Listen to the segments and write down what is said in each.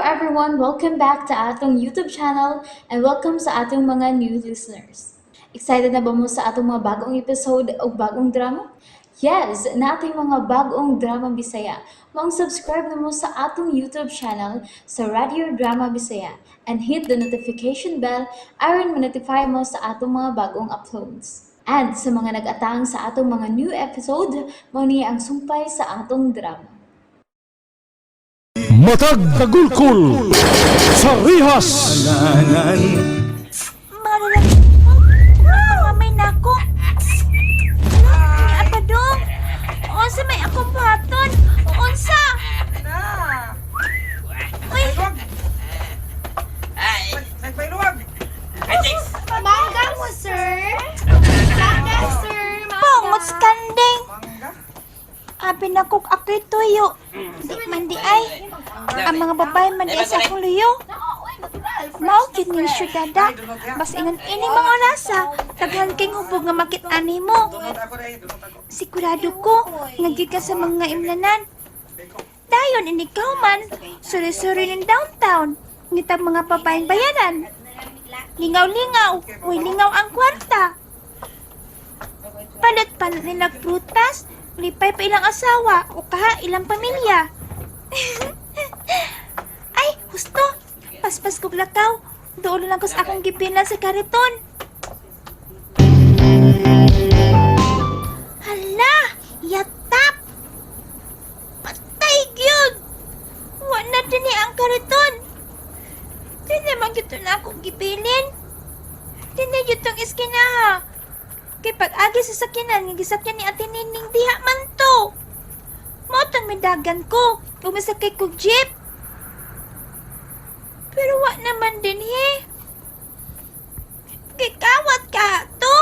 everyone! Welcome back to atong YouTube channel and welcome sa atong mga new listeners. Excited na ba mo sa atong mga bagong episode o bagong drama? Yes, naa tay mga bagong drama Bisaya. Maong subscribe na mo sa atong YouTube channel sa Radio Drama Bisaya and hit the notification bell aron ma-notify mo sa atong mga bagong uploads. And sa mga nag-atang sa atong mga new episode, mao ni ang sumpay sa atong drama. Matag Kagulkul sa Rihas. Mga lalaki, mga nako. Hala, ni Apadong. Unsa may akong buhaton? Unsa? Uy, Nagpailuwag! Mangga mo, sir! Mangga, sir! Pangot kanding. Abi na kog ako'y tuyo. Di man di ay. Ang mga babae man di ay sa akong luyo. Mao gyud ni syudada. Bas ingon ini mga orasa, daghan kay hubog nga makit-an nimo. Dunot ako rin, dunot ako. Sigurado ko, nga gikan sa mga imlanan. Dayon inikaw man, suri-suri ng downtown. Ngitag mga babaeng bayaran. Lingaw-lingaw, uy lingaw ang kwarta. Palit-palit nila prutas, lipay pa ilang asawa o kaha ilang pamilya. Ay, husto! Paspas kog lakaw. Doon lang ko sa akong gipilan sa kariton. Hala! Yatap! Patay gyud! Wa na dinhi ang kariton. Di naman gyud to na akong gibilin. Di na gyud tong iskinaha. Kay pag-agi sa sakyanan nga gisakyan ni Ate Nining diha man to. Mao tong midagan ko ug misakay kog jeep. Pero wa naman dinhi. Gikawat ka to.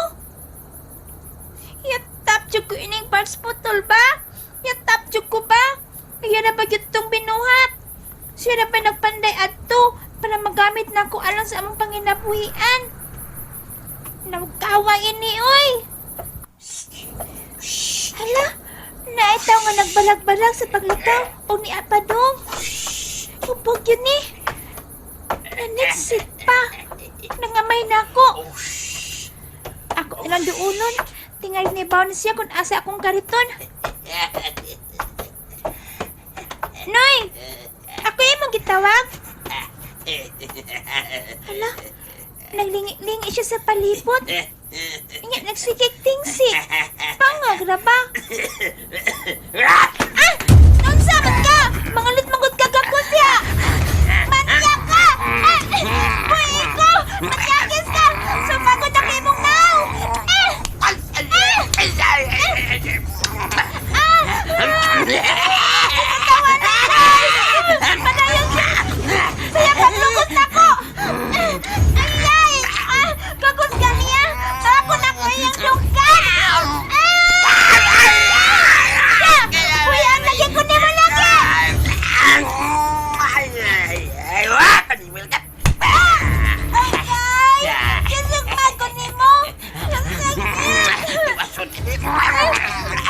Yatap jud ko ining parts putol ba? Yatap jud ko ba? Kaya na ba jud tong binuhat? Siya na ba nagpanday adto para magamit na ako alang sa among panginabuhian? Nagkawa ini, oy! Hala, naitaw nga nagbalag-balag sa paglakaw o ni Apadong. Hubog yun eh. Nanitsit pa. Nangamay na ako. Ako na lang duunon. Tingal ni Baon siya kung asa akong kariton. Noy! Ako yung magitawag. Hala, naglingi-lingi siya sa palibot. Nga, nagsigig tingsik. Pangagra ba? Ah! Unsa man ka? Mangalit magod ka gakot siya! Manyak ka! Ah! Buhi ko! Manyakis ka! Sumagod ang imong naw! Ah! Ah! Ah! Tawa na! Padayon ka! Saya paglugos na ko! Ayay! Ah! Kagos ka niya! Ako na ko iyang lunggan! Ah! Kuya, ang lagi ko nimo lagi! Ay! Kisugma ko nimo! Ang sakit!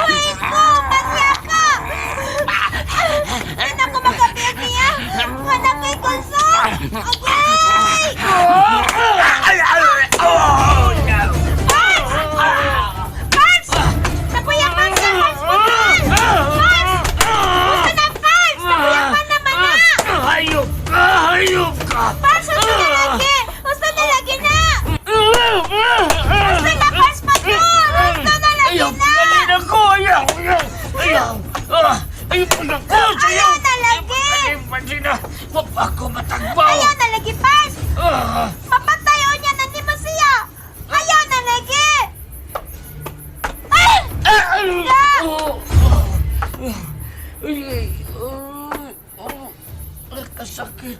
Uy ko! Manyaka! Hindi ko makapiyag niya! Hanap kay Konso! Agay! Pans! Pans! Nakuyapan sa Pans Putol! Pans! Gusto na Pans! Nakuyapan naman na! Hayop ka! Hayop ka! Pans, gusto na lagi! Gusto na lagi na! Gusto na Pans Putol! Gusto na lagi Ayaw! na! Galing ako! Ayaw! Ayaw! Ayaw! Ah! Ayaw pa na ko! Ayaw na lagi! Ayaw na! Wag ako matagbaw! Ayaw na lagi, Pans! Ah! Mapatayo niya na ni mo siya! Ayaw na lagi! Ay! Ah! Oh! Ah! Ay! Oh! Oh! Nakasakit!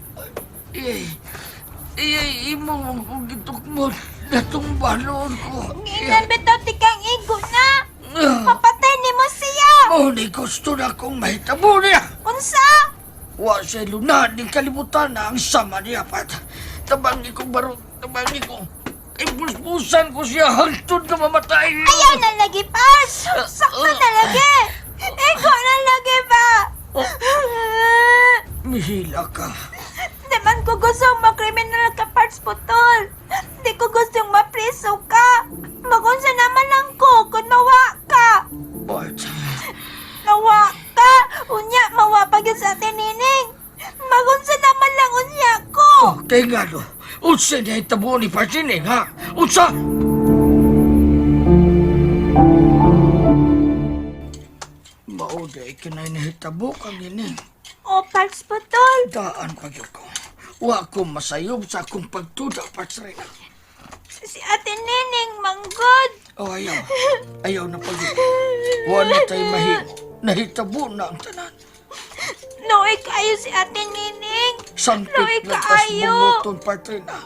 Ay! Ay! Imo mong kong gitukmot na balon ko! Nginan bitaw tikang igo na! Ah! Mapatay ni mo siya! Oh, ni gusto na akong mahitabo niya! Unsa? Wa siya lunad ni kalibutan na ang sama niya pat. Tabangi ko baro, tabangi ko. Ibusbusan ko siya hangtod na mamatay. Ayaw na lagi, Pans! Sakto na lagi! Igo na lagi ba? Mihila ka. man ko gusto makriminal ka, Pards Putol. Di ko gustong mapriso ka. Magunsa naman lang ko kung mawa ka. Parts, Mawa ka. Unya, mawa pa gyud sa atin, Nining. Magunsa naman lang unya ko. oh, kay nga no. Unsa na itabo ni Parsining, ha? Unsa? Mauday kinay nahitabo kang ini. Oh, Pards Putol. Daan pa gyud ko. Wa ko masayob sa akong pagtuda, Parts Rina. Si Ate Nining, manggod. Oh, ayaw. Ayaw na pag Wa na tayo mahimo. Nahitabo na ang tanan. Nooy kayo si Ate Nining. Nooy Sampit lang tas kaayo. bunguton, Patrina.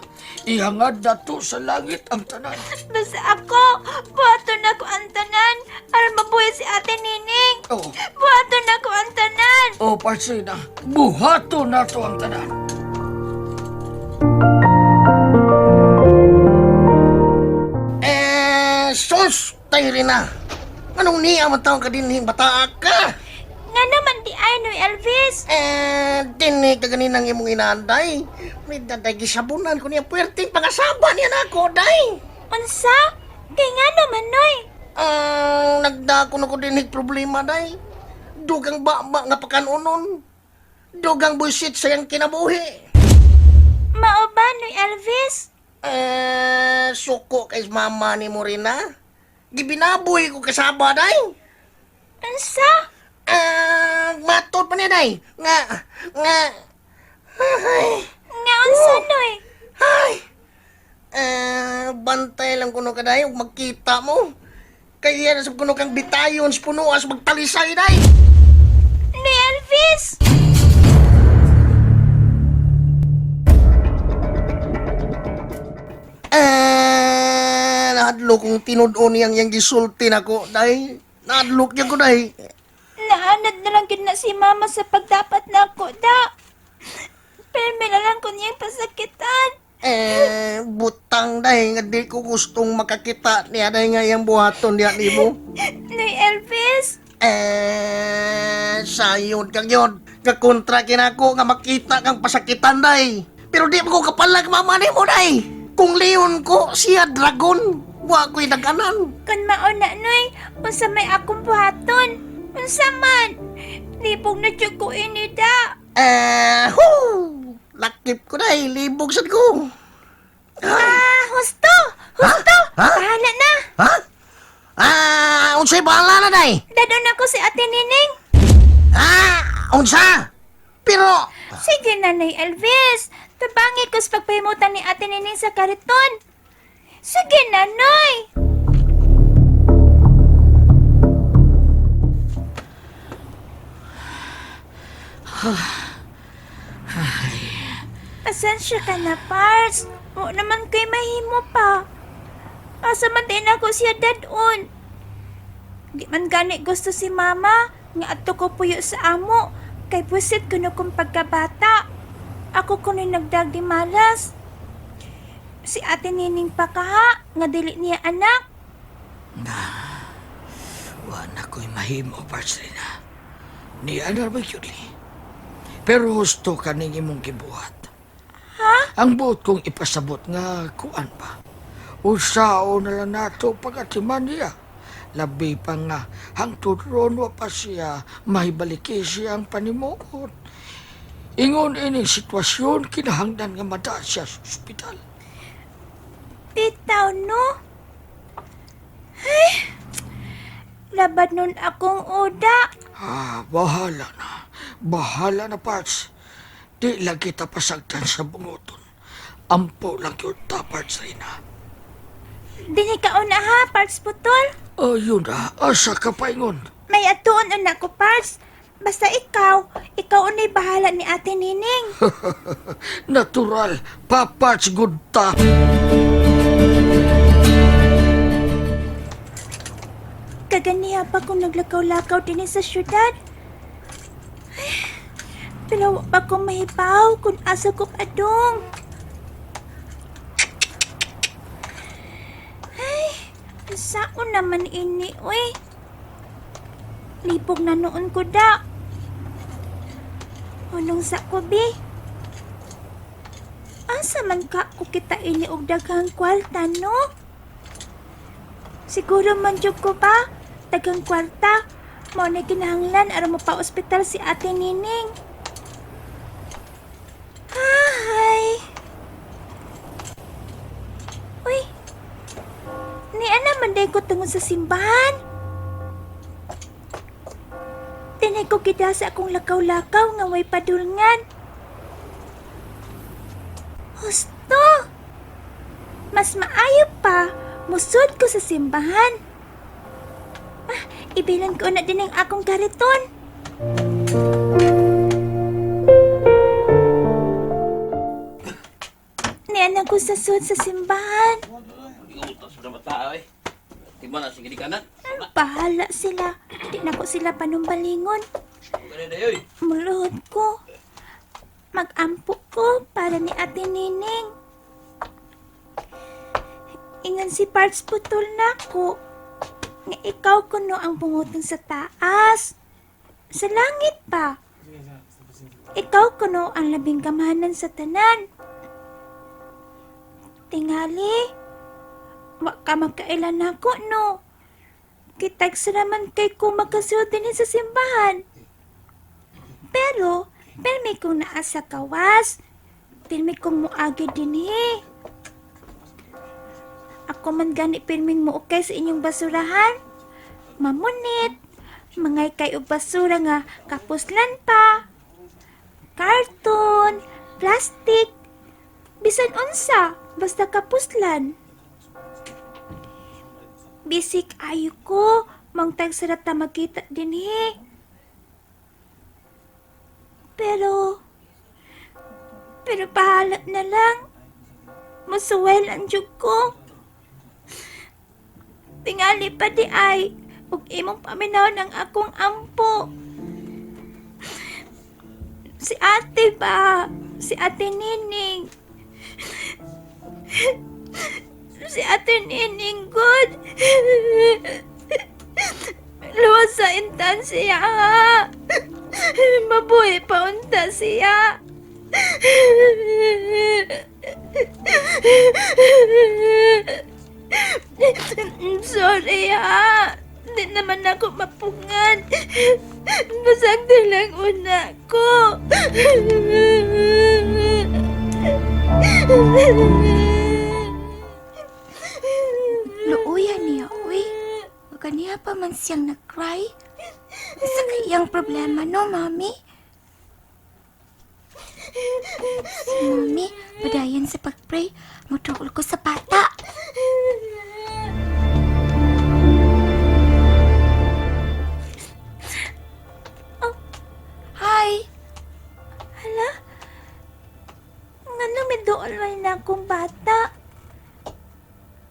Ihangad na to sa langit ang tanan. Basta ako, buhaton na ko ang tanan. Aron mabuhi si Ate Nining. Oh, Buhaton na ko ang tanan. oh, Patrina. Buhato na to ang tanan. Eh, sus, tayo rin na. Anong niya man taong ka din bataa ka? Nga naman di ay no Elvis. Eh, dinig ka ganinang imong inaanday. May daday gisabunan ko niya puwerteng pangasaba niya na ako, day. Unsa? Kay nga naman noy. Ang nagdako na ko dinig problema, day. Dugang baba nga pakanunon. Dugang buisit sa iyang kinabuhi. Mao ba noy Elvis? Eh, suko kay mama ni Morina. Gibinaboy ko kasaba, day. Unsa? Ah, matod pa niya, day. Nga, nga, ay, Nga unsa noy? ay. Eh, bantay lang kuno ka, day, ug magkita mo. Kaya na sa kuno kang bitayon sa punuas magtalisay, day. Noy Elvis? Eh, nahadlok kong tinud-on niyang yang gisulti nako, day. Nahadlok niya ko, day. Naanad na lang gid na si mama sa pagdapat na ako da. Pero na lang ko niyang pasakitan. Eh, butang, day, nga di ko gustong makakita niya, day, nga iyang buhaton niya nimo. Noy Elvis? Eh, sayod kang yun. Kakontra kinako nga makita kang pasakitan, day. Pero di mo ko kapalag mama ni mo, day. Kung leon ko, siya dragon. Wa ko'y naganan. Kun mao na noy, unsa may akong buhaton? Unsa man? Libog na jud ko ini da. Eh, hoo! Lakip ko, day. Libog sad ko. Ah, husto! Husto! Ha? Bahala na! Ha? Ah, unsay bahala na, day? Dadon ako si Ate Nining. Ah, unsa? Pero, Sige na, Nay Elvis. Tabangi ko sa pagpahimutan ni Ate Nining sa kariton. Sige na, Noy! Pasensya ka na, Pars. Oo naman kay mahimo pa. Asa man din ako siya dadon. Di man gani gusto si mama nga adto ko puyo sa amo kay pusit kuno kong pagkabata. Ako kuno nagdag di malas. Si Ate Nining pa kaha nga dili niya anak. Wa na ko'y mahimo, Parslina. Ni ano ba yun eh? Pero husto ka ning imong gibuhat. Ha? Ang buot kong ipasabot nga kuan pa. Usao na lang nato pagatiman niya. Labi pa nga, hangtod ron wa pa siya, mahibaliki siya ang panimuot. Ingon ining sitwasyon, kinahanglan nga mada siya sa ospital. Bitaw no. Ay, labad nun akong uda. Ah, bahala na. Bahala na, Parts. Di lang kita pasagdan sa bungoton. Ampo lang yun ta, Parts Rina. Dini ka una ha, Pards Putol. Ayun na, asa ka paingon. May atuon una ko, Pards. Basta ikaw, ikaw unay bahala ni Ate Nining. Natural, paparts good ta. Kaganiha pa kong naglakaw-lakaw din sa syudad. Ay, pero wa pa kong mahibaw kung asa ko padung. Ay, saon naman ini, uy. Libog na noon ko da. Unong sa ko, bi. Asa man ka ko kita ini og daghang kwarta, no? Siguro man jud ko ba? Daghang kwarta. Mao na kinahanglan aron mapa-ospital si Ate Nining. Hi. Uy. Ni ana man day ko tungod sa simbahan. Tinay ko kita sa akong lakaw-lakaw nga way padulngan. Husto! Mas maayo pa, musod ko sa simbahan. Ah, ibilan ko na din ang akong kariton. Niana ko sa sud sa simbahan. Utas na bata eh. Tiba na sige kanan. Bahala sila. Di na ko sila panumbalingon. Ganun na yoy. Muluhod ko. Magampo ko para ni Ate Nining. Ingan si Parts putol na ko. Nga ikaw kuno ang bungutan sa taas. Sa langit pa. Ikaw kuno ang labing gamanan sa tanan. Tingali, wa ka magkailan nako no. Kitag sa naman kay kung magkasulti din sa simbahan. Pero, pirmi kong naa sa kawas. Pirmi kong muagi dinhi. Ako man gani pirming muukay sa inyong basurahan. Mamunit, mangay kay og basura nga kapuslan pa. Karton, plastic, bisan unsa, basta kapuslan. Bisik ayo ko, mangtag sarap ta magkita dinhi. Pero, pero bahala na lang. Masuwel ang jug ko. Tingali pa di ay, ug imong paminaw ng akong ampo. Si ate ba? Si ate Nining. Si ate Nining, good. Luwas sa intan siya, ha. Mabuhi pa unta siya. Sorry ha. Hindi naman ako mapungan. Basag na lang una ko. Luuya niya, uy. Maganiya pa man siyang nag-cry. Sa kayang problema, no, Mami? Si Mami, padayon sa pag-pray. Mutukol ko sa bata. Oh. Hi! Hala? Nga may dool man na akong bata.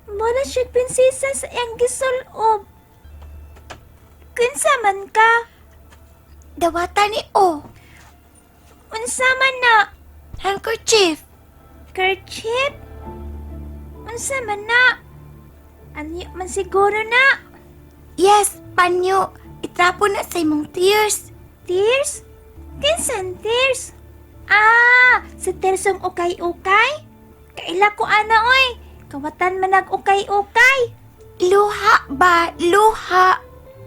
Mura siya prinsesa sa iyang gisulob. Kinsa man ka? Dawata ni O. Unsa man na? Handkerchief. Kerchip? Unsa man na? Anyo man siguro na? Yes, panyo. Itrapo na sa imong tears. Tears? Kinsan tears? Ah, sa tersong ukay-ukay? Kaila ko ana oy. Kawatan man nag ukay-ukay. Luha ba? Luha.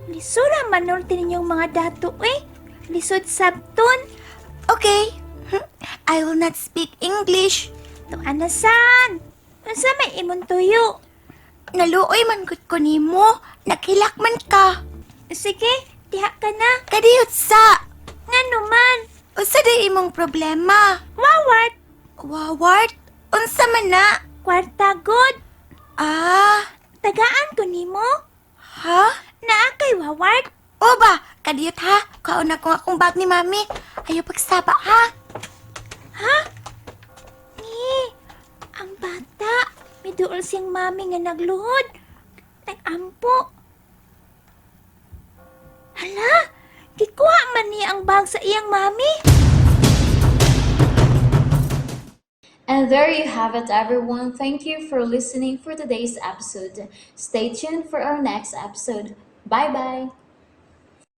Lisura manulti ninyong mga dato eh. Lisod sabton. Okay. I will not speak English. To anasan. Unsa may imong tuyo? Naluoy man gud ko nimo. Nakilak man ka. Sige, diha ka na. Kadiyot sa. Ngano man? Unsa day imong problema? Wawat, Wawart? Unsa man na? kwarta god. Ah, Tagaan ko nimo. ha? Naa kay wawat. O ba, kadiyot ha? Kaon na ko akong bag ni mami. Ayaw pagsaba ha? Ha? Ni, ang bata. Miduol siyang mami nga nagluhod. Nag-ampo. Hala, gikuha man niya ang bag sa iyang mami. And there you have it, everyone. Thank you for listening for today's episode. Stay tuned for our next episode. Bye bye.